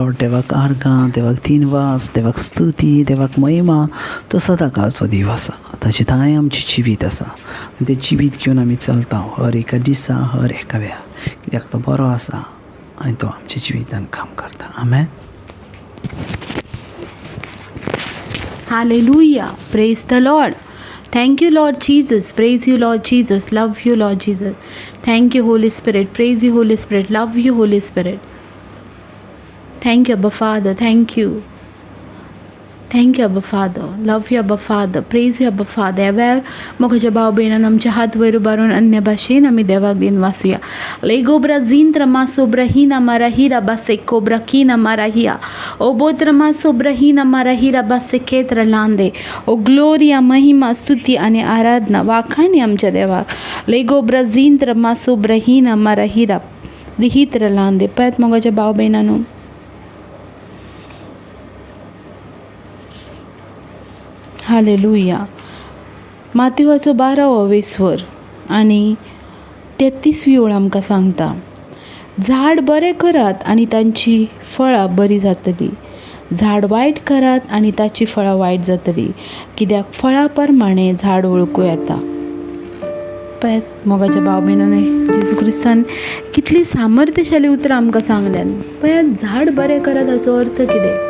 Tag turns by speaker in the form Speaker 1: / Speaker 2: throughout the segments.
Speaker 1: देवाक आर्गां, देवाक दिनवास, देवाक स्तुती, देवाक महिमा. तो सदां काळचो देव आसा. ताचे थांय आमचें जिवीत आसा आनी तें जिवीत घेवन आमी चलता हर एका दिसा, हर एका वेळार, कित्याक तो बरो आसा आनी तो आमच्या जिवितान काम करता. आमेन.
Speaker 2: Hallelujah. Praise the Lord. Thank you, Lord Jesus. Praise you, Lord Jesus. Love you, Lord Jesus. Thank you, Holy Spirit. Praise you, Holy Spirit. Love you, Holy Spirit. Thank you, Abba Father. Thank you. Thank you, Abba Father. Love you, Abba Father. Praise you, Abba Father. ह्या वेळार मोगाच्या भाव भयणान आमचे हात वयर उबारून अन्य भाशेन आमी देवाक दिनवासुया. लेगोब्रा झिंत्र मासोब्रा माराहिरा बासे कोब्रा कीना माराहिया ओबोत्र मासोब्राहिना माराहिरा बासे खेत्र लांदे. ओ ग्लोरिया, महिमा, स्तुती आनी आराधना, वाखाणी आमच्या देवाक. लेगोब्रा झिंत्र मासोब्राहिना माराहिरा रिहित्र लांदे. पळयात मोगाच्या भाव भयणानो, हालेलुया. मातेवाचो 12वो वेस्वर आनी 33वी ओळ आमकां सांगता, झाड बरें करात आनी तांची फळां बरीं जातलीं, झाड वायट करात आनी ताची फळां वायट जातलीं, कित्याक फळां प्रमाणें झाड वळखूं येता. पळयात मोगाच्या भाव भयणांनो, जेजू क्रिस्तान कितली सामर्थ्यशाली उतरां आमकां सांगल्यात. पळयात, झाड बरें करात हाचो अर्थ कितें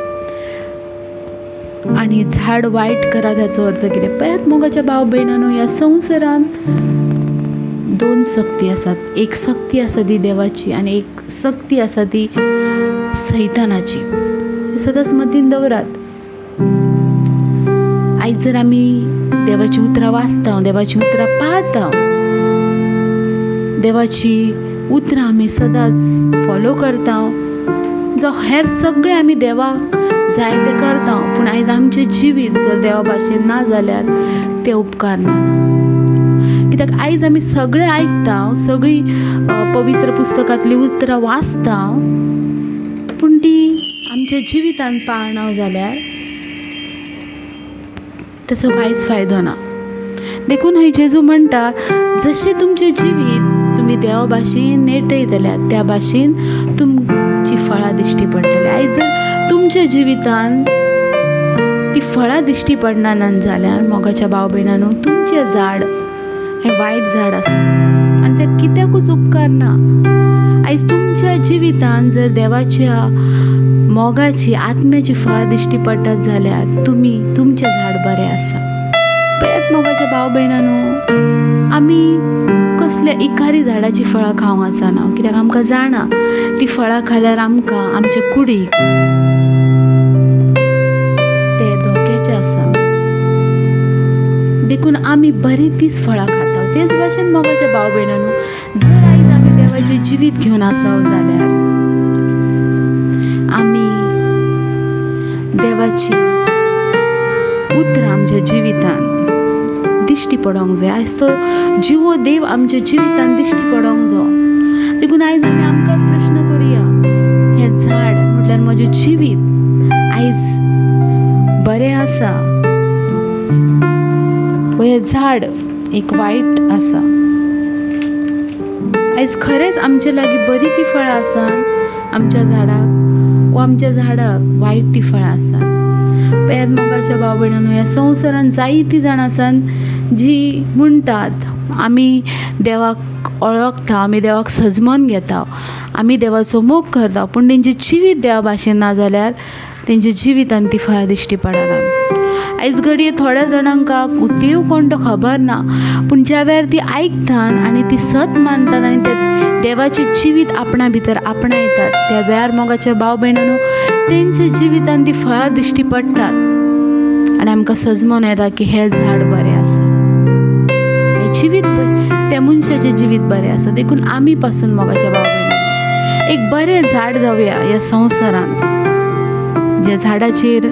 Speaker 2: आनी झाड वायट करात हाचो अर्थ कितें. पळयात मोगाच्या भाव भयणांनो, ह्या संवसारांत दोन सक्ती आसात. एक सक्ती आसा ती देवाची आनी एक सक्ती आसा ती सैतानाची. सदांच मतीन दवरात. आयज जर आमी देवाची उतरां वाचता, देवाची उतरां पाळता, देवाची उतरां आमी सदांच फॉलो करता, जो हेर सगळें आमी देवाक जाय तें करता, पूण आयज आमचें जिवीत जर देवा भाशेन ना जाल्यार तें उपकारना. कित्याक आयज आमी सगळें आयकता, सगळीं पवित्र पुस्तकांतलीं उतरां वाचता, पूण ती आमच्या जिवितान पाळना जाल्यार ताचो कांयच फायदो ना. देखून हय जेजू म्हणटा, जशें तुमचें जिवीत तुमी देवा भाशेन नेटयतल्या त्या भाशेन तुमची फळां दिश्टी पडटली. आयज जर तुमच्या जिवितान ती फळां दिश्टी पडना जाल्यार मोगाच्या भाव भयणांनो, तुमचें झाड हें वायट झाड आसा आनी तें कित्याकूच उपकारना. आयज तुमच्या जिवितान जर देवाच्या मोगाची, आत्म्याची फळां दिश्टी पडटात जाल्यार तुमी तुमचें झाड बरें आसा. पळयात मोगाच्या भाव भयणांनो, आमी कसल्या इकारी झाडाची फळां खावंक वचना, कित्याक आमकां जाणा ती फळां खाल्यार आमकां आमच्या कुडीक तें धोक्याचें आसा. देखून आमी बरीं तीच फळां खाता. तेच भाशेन मोगाच्या भाव भयणांनो, जर आयज आमी देवाचें जिवीत घेवन आसाव जाल्यार आमी देवाची उतरां आमच्या जिवितान दिश्टी पडोंक जाय. आयज तो जिवो देव आमच्या जिवितान दिश्टी पडोंक जाय. देखून आयज आमी आमकांच प्रश्न करुया, हें झाड म्हटल्यार म्हजें जिवीत आयज बरें आसा व हें झाड एक वायट आसा. आयज खरेंच आमचे लागीं बरीं ती फळां आसात आमच्या झाडाक, वा आमच्या झाडाक वायट ती फळां आसात. पळयात मोगाच्या भाव भयणांनो, ह्या संवसारांत जायतीं जाणां आसात जी म्हणटात आमी देवाक वळखता, आमी देवाक सजमन घेता, आमी देवाचो मोग करता, पूण तेंचें जिवीत देवा भाशेन ना जाल्यार तेंच्या जिवितान ती फळां दिश्टी पडनात. आयज घडये थोड्या जाणांक देव कोण तो खबर ना, पूण ज्या वेळार ती आयकतात आनी ती सत मानतात आनी ते देवाचें जिवीत आपणा भितर आपणायतात, त्या वेळार मोगाच्या भाव भयणांनो तेंच्या जिवितान ती फळां दिश्टी पडटात आनी आमकां सजमोन येता की हें झाड बरें आसा, हें जिवीत त्या मनशाचें जिवीत बरें आसा. देखून आमी पासून मोगाच्या भाव भयणांनो एक बरें झाड जावया ह्या संवसारान, ज्या झाडाचेर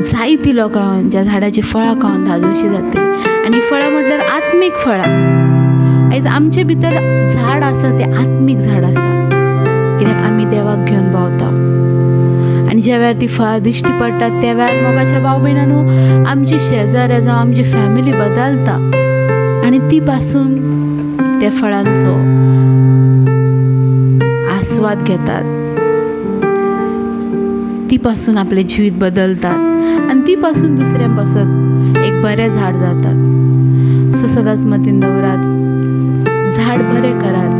Speaker 2: जायतीं लोकां ज्या झाडाची फळां खावन धादोशी जातली. आनी फळां म्हटल्यार आत्मीक फळां. आयज आमचे भितर झाड आसा तें आत्मीक झाड आसा, कित्याक आमी देवाक घेवन भोंवता आनी ज्या वेळार ती फळां दिश्टी पडटात त्या वेळार मोगाच्या भाव भयणांनो आमची शेजाऱ्या जावं आमची फॅमिली बदलता आनी ती पासून त्या फळांचो आस्वाद घेतात. ती पासून आपलें जिवीत बदलतात आनी ती पासून दुसऱ्यां पासत एक बरें झाड जातात. सो सदांच मतीन दवरात, झाड बरें करात,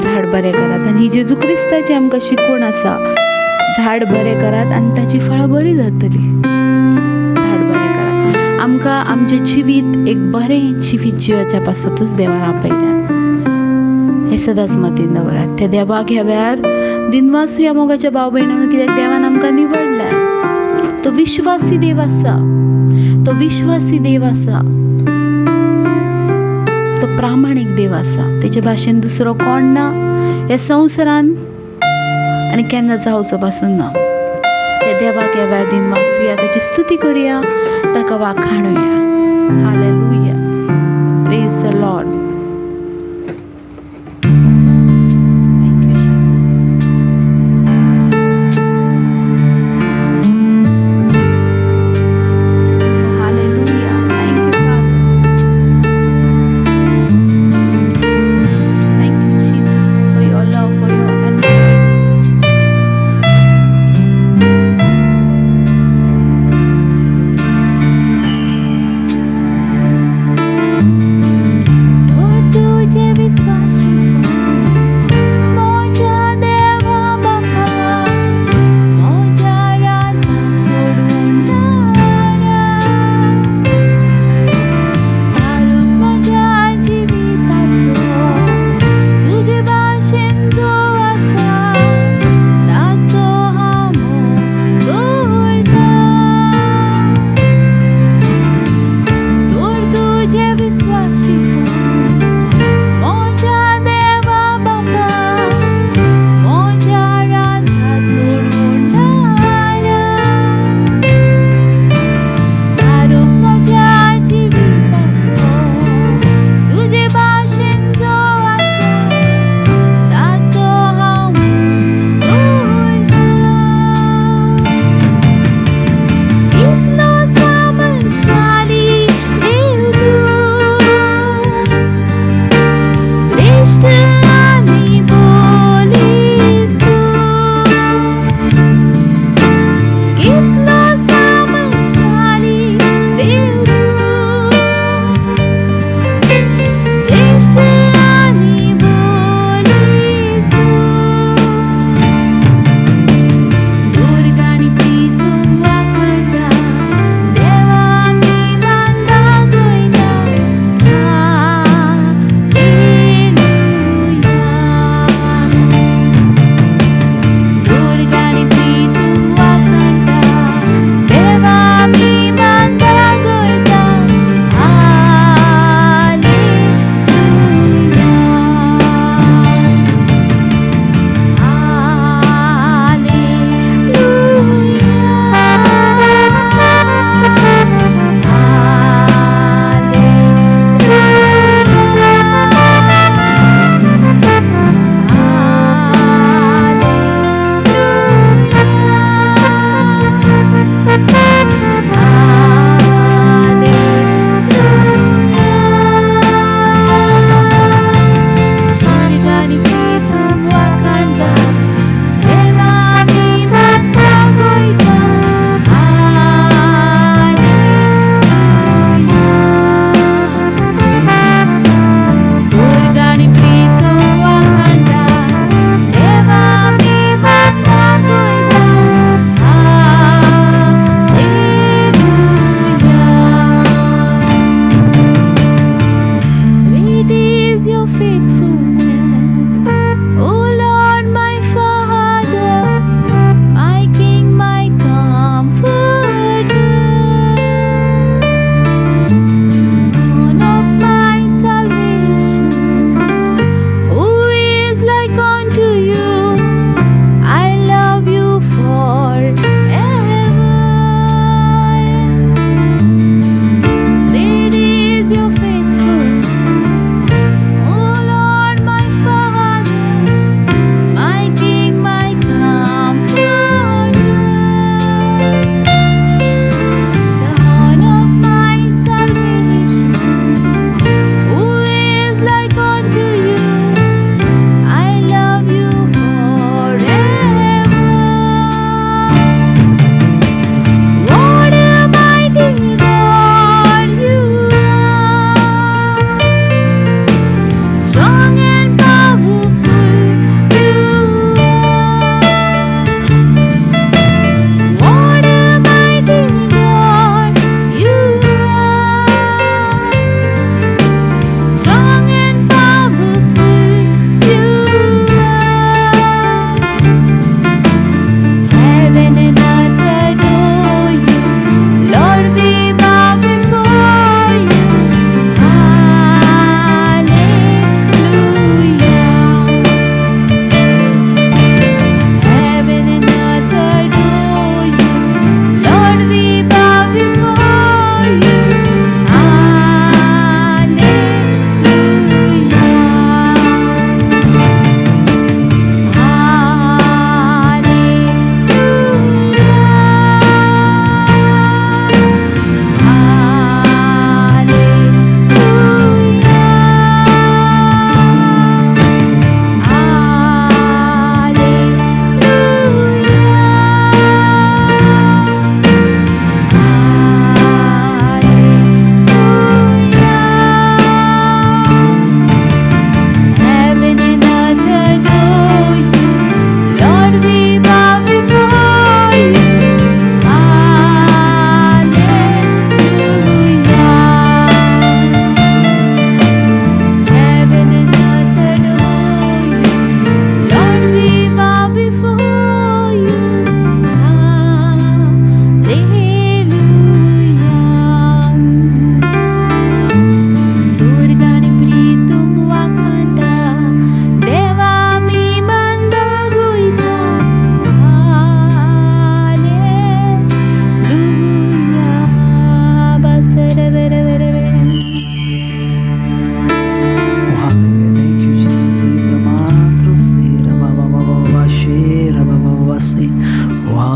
Speaker 2: झाड बरें करात. आनी ही जेजू क्रिस्ताची आमकां शिकवण आसा, झाड बरें करात आनी ताची फळां बरीं जातलीं. झाड बरें करात. आमकां आमचें जिवीत एक बरें जिवीत जिवाच्या पासतूच देवान आपयल्यात, हें सदांच मतीन दवरात. त्या देवाक ह्या वेळार दिनवासुया मोगाच्या भाव भयणांनो, कित्याक देवान आमकां निवडल्या. तो विश्वासी देव आसा, तो विश्वासी देव आसा, तो प्रामाणीक देव आसा. तेजे भाशेन दुसरो कोण ना ह्या संवसारान आनी केन्ना जावचो पासून ना. त्या देवाक ह्या वेळार दिनवासुया, ताची स्तुती करुया, ताका वाखाणुया. Hallelujah, praise the Lord. Thank you Jesus. Hallelujah. Thank you, Father. Thank you, Jesus, for your love, for your anointing.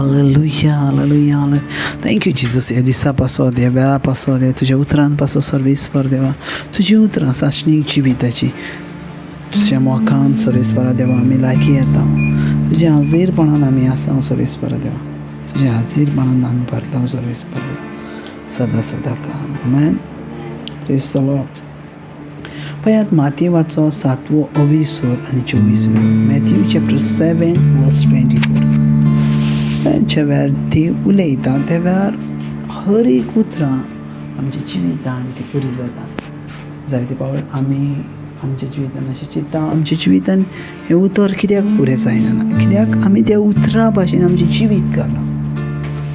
Speaker 1: Hallelujah, hallelujah, hallelujah. Thank you Jesus. ह्या दिसा पासो ह्या वेळा पासो देवा, तुज्या उतरान पासो सर्वेस्पर देवा, तुजी उतरां सासणीक जिविताची, तुज्या मोखान सर्वेस्परा देवा आमी लागीं येता, तुज्या हाजीरपणान आमी आसा सर्वेस्परा देवा, तुज्या हाजीरपणान आमी भरता सर्वेस्पर देवा, सदां सदां का. आमेन. Praise the Lord. पळयात मातेवाचो सातवो अवीसोर आनी 24 मॅथ्यू चॅप्टर 7 वर्स 24. ज्या वेळार देव उलयता त्या वेळार हर एक उतरां आमच्या जिवितान ती पुरी जाता. जायते पावट आमी आमच्या जिवितान अशें चिंत्ता, आमच्या जिवितान हें उतर कित्याक पुरें जायना, कित्याक आमी त्या उतरां भाशेन आमचें जिवीत करना,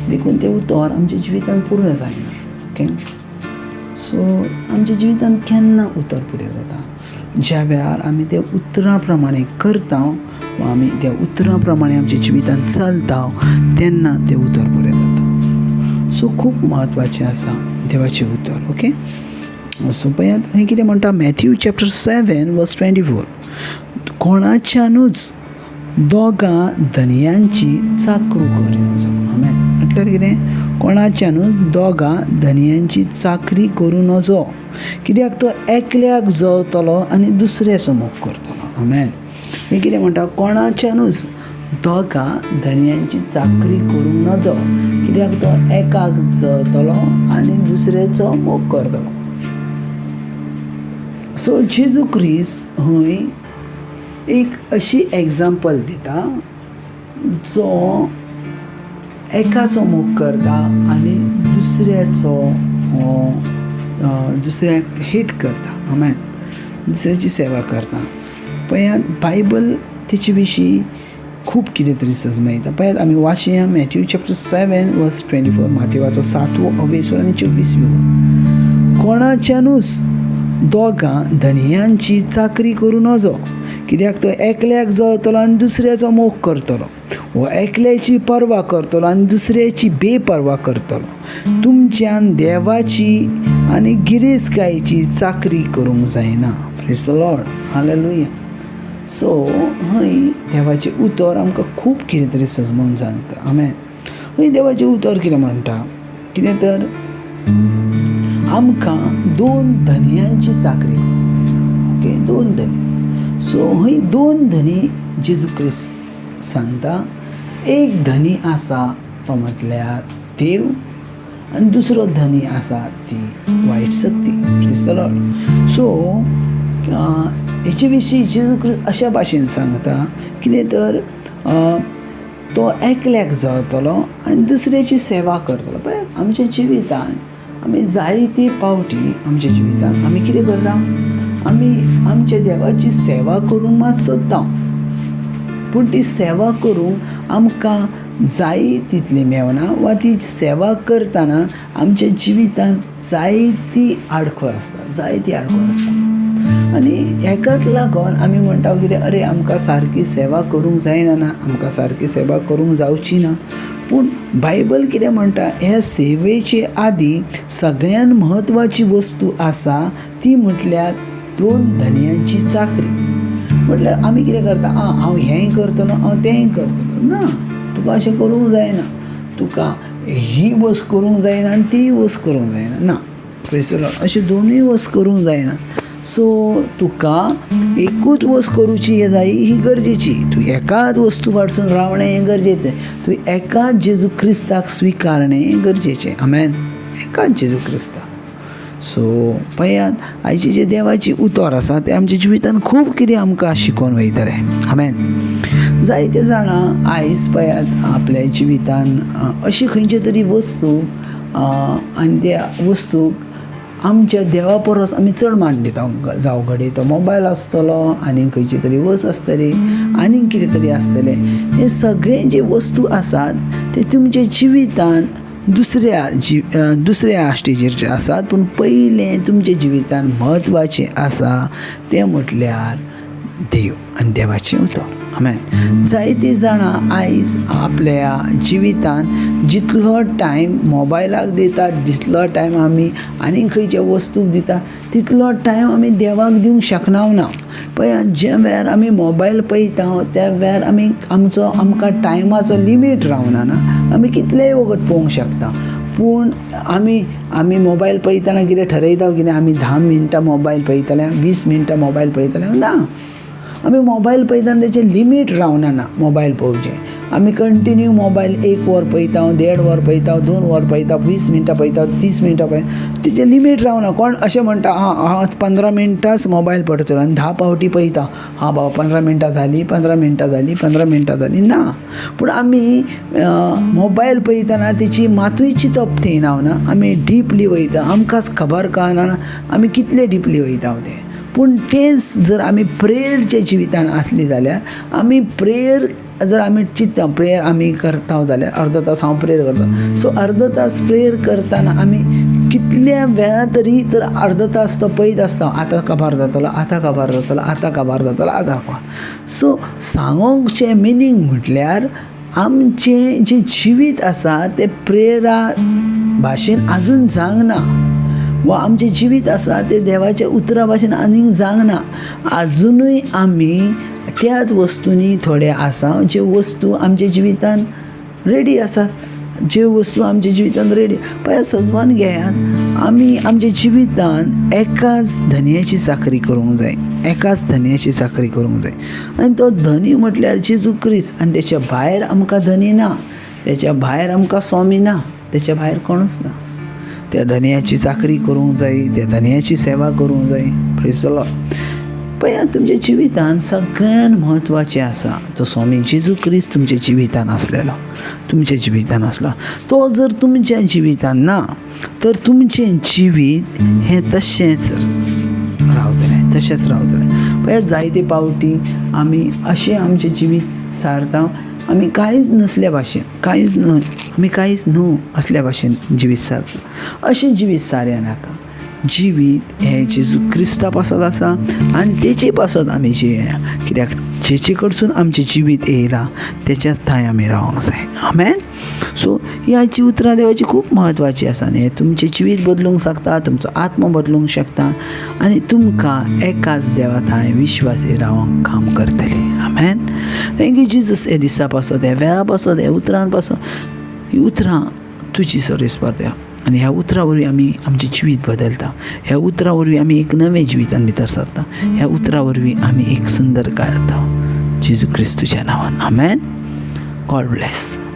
Speaker 1: देखून तें उतर आमच्या जिवितान पुरें जायना. ओके, सो आमच्या जिवितान केन्ना उतर पुरें जाता? ज्या वेळार आमी त्या उतरां प्रमाणे करता वा आमी त्या उतरां प्रमाणे आमच्या जिवितान चलता तेन्ना तें उतर पुरें जाता. सो खूब म्हत्वाचें आसा देवाचें उतर. ओके, सो पळयात हें कितें म्हणटा मॅथ्यू चॅप्टर 7 वर्स 24, कोणाच्यानूच दोगां धनयांची चाकरू करिना. आमेन. म्हटल्यार कितें? कोणाच्यानूच दोगां धनयांची चाकरी करूं नजो, कित्याक तो एकल्याक जळतलो आनी दुसऱ्याचो मोग करतलो. आमेन. हें कितें म्हणटा? कोणाच्यानूच दोगां धनयांची चाकरी करूंक नजो, कित्याक तो एकाक जळतलो आनी दुसऱ्याचो मोग करतलो. सो जेजू क्रिस्त हय एक अशी एग्जाम्पल दिता जो एकाचो मोग करता आनी दुसऱ्याचो दुसऱ्याक हेट करता. आमेन. दुसऱ्याची सेवा करता. पळयात बायबल तेचे विशीं खूब कितें तरी सजमयता. पळयात आमी वाचया मॅथ्यू चॅप्टर 7 वर्स 24, मातेवाचो सातवो अवेसर आनी 24. कोणाच्यानूच दोगां धनयांची चाकरी करूं नजो, कित्याक तो एकल्याक जळतलो आनी दुसऱ्याचो मोग करतलो, वो एकल्याची पर्वा करतलो आनी दुसऱ्याची बेपर्वा करतलो. तुमच्यान देवाची आनी गिरेस्तकायेची चाकरी करूंक जायना. Praise the Lord. Hallelujah. So हय देवाचें उतर आमकां खूब कितें तरी सजमोवन सांगता. आमेन. हय देवाचें उतर कितें म्हणटा? कितें तर आमकां दोन धनयांची चाकरी करूंक जायना. ओके, दोन धनी. सो हय दोन धनी जेजू क्रिस्त सांगता. एक धनी आसा तो म्हटल्यार देव आनी दुसरो धनी आसा ती वायट शक्ती. Praise the Lord. सो हेचे विशीं जेजू क्रिस्त अशा भाशेन सांगता कितें तर तो एकल्याक जळतलो आनी दुसऱ्याची सेवा करतलो. पळय आमच्या जिवितान आमी जायते पावटी आमच्या जिवितान आमी कितें करता? आमी आमच्या देवाची सेवा करूंक मात सोदता, पूण ती सेवा करूंक आमकां जाय तितली मेवना वा ती सेवा करतना आमच्या जिवितान जायती आडखळ आसता, जायती आडखळ आसता. आनी हेकाच लागून आमी म्हणटा कितें, अरे आमकां सारकी सेवा करूंक जायना ना, आमकां सारकी सेवा करूंक जावची ना. पूण बायबल कितें म्हणटा? ह्या सेवेचे आदी सगळ्यान म्हत्वाची वस्तू आसा ती म्हटल्यार दोन धनयांची चाकरी. म्हटल्यार आमी कितें करता? आं, हांव हेंय करतलो, हांव तेंय करतलो. ना, तुका अशें करूंक जायना. तुका ही वस्त करूंक जायना आनी तीय वस्त करूंक जायना. ना, प्रेज the Lord. अशें दोनूय वस्त करूंक जायना. सो तुका एकूच वस्त करूची जाय ही गरजेची. तूं एकाच वस्तू फाटसून रावणें हें गरजेचें. तूं एकाच जेजू क्रिस्ताक स्विकारणें हें गरजेचें. आमेन. एकाच जेजू क्रिस्ताक. सो पळयात आयचें जें देवाचें उतर आसा तें आमच्या जिवितान खूब कितें आमकां शिकोवन वयतलें. आमेन. जायते जाणां आयज पळयात आपल्या जिवितान अशी खंयची तरी वस्तू आनी त्या वस्तूक आमच्या देवा परस आमी चड मान दिता. जावं घडये तो मोबायल आसतलो, आनी खंयची तरी वस्त आसतली, आनीक कितें तरी आसतलें. हे सगळे जे वस्तू आसात ते तुमच्या जिवितान दुसऱ्या स्टेजीर जे आसात, पूण पयलें तुमच्या जिवितान म्हत्वाचें आसा तें म्हटल्यार देव आनी देवाचें उतर. आमेन. जायतीं जाणां आयज आपल्या जिवितान जितलो टायम मोबायलाक दितात, जितलो टायम आमी आनीक खंयच्या वस्तूक दिता, तितलो टायम आमी देवाक दिवंक शकना ना. पळय, ज्या वेळार आमी मोबायल पळयता त्या वेळार आमी आमचो आमकां टायमाचो लिमीट रावना ना, आमी कितलेय वगत पळोवंक शकता. पूण आमी आमी मोबायल पळयतना कितें ठरयता कितें आमी 10 मिनटां मोबायल पळयतले, 20 मिनटां मोबायल पळयतले ना. आमी मोबायल पळयतना तेचें लिमीट रावना ना. मोबायल पळोवचें आमी कंटिन्यू मोबायल 1 वर पळयता, 1.5 वर पळयता, 2 वर पळयता, 20 मिनटां पळयता, 30 मिनटां पळयता, तेचें लिमीट रावना. कोण अशें म्हणटा आं हांव 15 मिनटांच मोबायल पळयतलो आनी 10 पावटी पळयता, हां बाबा 15 मिनटां जालीं, 15 मिनटां जालीं, 15 मिनटां जालीं ना. पूण आमी मोबायल पळयतना तेची मातूय चिंतप थंय रावना, आमी डिपली वयता, आमकांच खबर कळना आमी कितले डिपली वयता तें. पूण तेंच जर आमी प्रेयरच्या जिवितान आसली जाल्यार, आमी प्रेयर जर आमी चिंतता, प्रेयर आमी करता जाल्यार अर्दो तास हांव प्रेयर करता, सो अर्दो तास प्रेयर करतना आमी कितल्या वेळा तरी तर अर्दो तास तो पळयत आसता, आतां काबार जातलो, आतां काबार जातलो, आतां काबार जातलो, आतां काबार. सो सांगोवचें मिनींग म्हटल्यार आमचें जें जिवीत आसा तें प्रेयरा भाशेन आजून जावंक ना, वा आमचें जिवीत आसा तें देवाच्या उतरा भाशेन आनीक जावंक ना. आजुनूय आमी त्याच वस्तूंनी थोडे आसा ज्यो वस्तू आमच्या जिवितान रेडी आसात, ज्यो वस्तू आमच्या जिवितान रेडी. पळय सजवान घेयात, आमी आमच्या जिवितान एकाच धनयाची चाकरी करूंक जाय, एकाच धनयाची चाकरी करूंक जाय. आनी तो धनी म्हटल्यार जेजू क्रिस्त, आनी तेच्या भायर आमकां धनी ना, तेच्या भायर आमकां स्वामी ना, तेच्या भायर कोणूच ना. त्या धनयाची चाकरी करूंक जाय, त्या धनयाची सेवा करूंक जाय. Praise the lord. पळयात, तुमच्या जिवितान सगळ्यान म्हत्वाचें आसा तो स्वामी जेजू क्रिस्त तुमच्या जिवितान आसलेलो, तुमच्या जिवितान आसलो. तो जर तुमच्या जिवितान ना तर तुमचें जिवीत हें तशेंच रावतलें, तशेंच रावतलें. पळयात, जायते पावटी आमी अशें आमचें जिवीत सारता, आमी कांयच नसल्या भाशेन, कांयच न्हय, आमी कांयच न्हू असल्या भाशेन जिवीत सारता. अशें जिवीत सारया नाका. जिवीत हें जेजू क्रिस्ता पासत आसा आनी तेचे पासत आमी जियेया, कित्याक जेचे कडसून आमचें जिवीत येयलां तेच्याच थांय आमी रावंक जाय. आमेन. सो ह्याची उतरां देवाची खूब म्हत्वाची आसा आनी हें तुमचें जिवीत बदलूंक शकता, तुमचो आत्मो बदलूंक शकता आनी तुमकां एकाच देवा थांय विश्वासी रावंक काम करतलें. आमेन. Thank you Jesus. हे दिसा पासत, ह्या वेळा पासत, ह्या उतरां पासत, ही उतरां तुजी सर्वीस देवा, आनी ह्या उतरां वरवीं आमी आमचें जिवीत बदलता, ह्या उतरां वरवीं आमी एक नवें जिवितान भितर सरता, ह्या उतरां वरवीं आमी एक सुंदर काय जाता. जेजू क्रिस्तूच्या नांवान आमेन. God bless.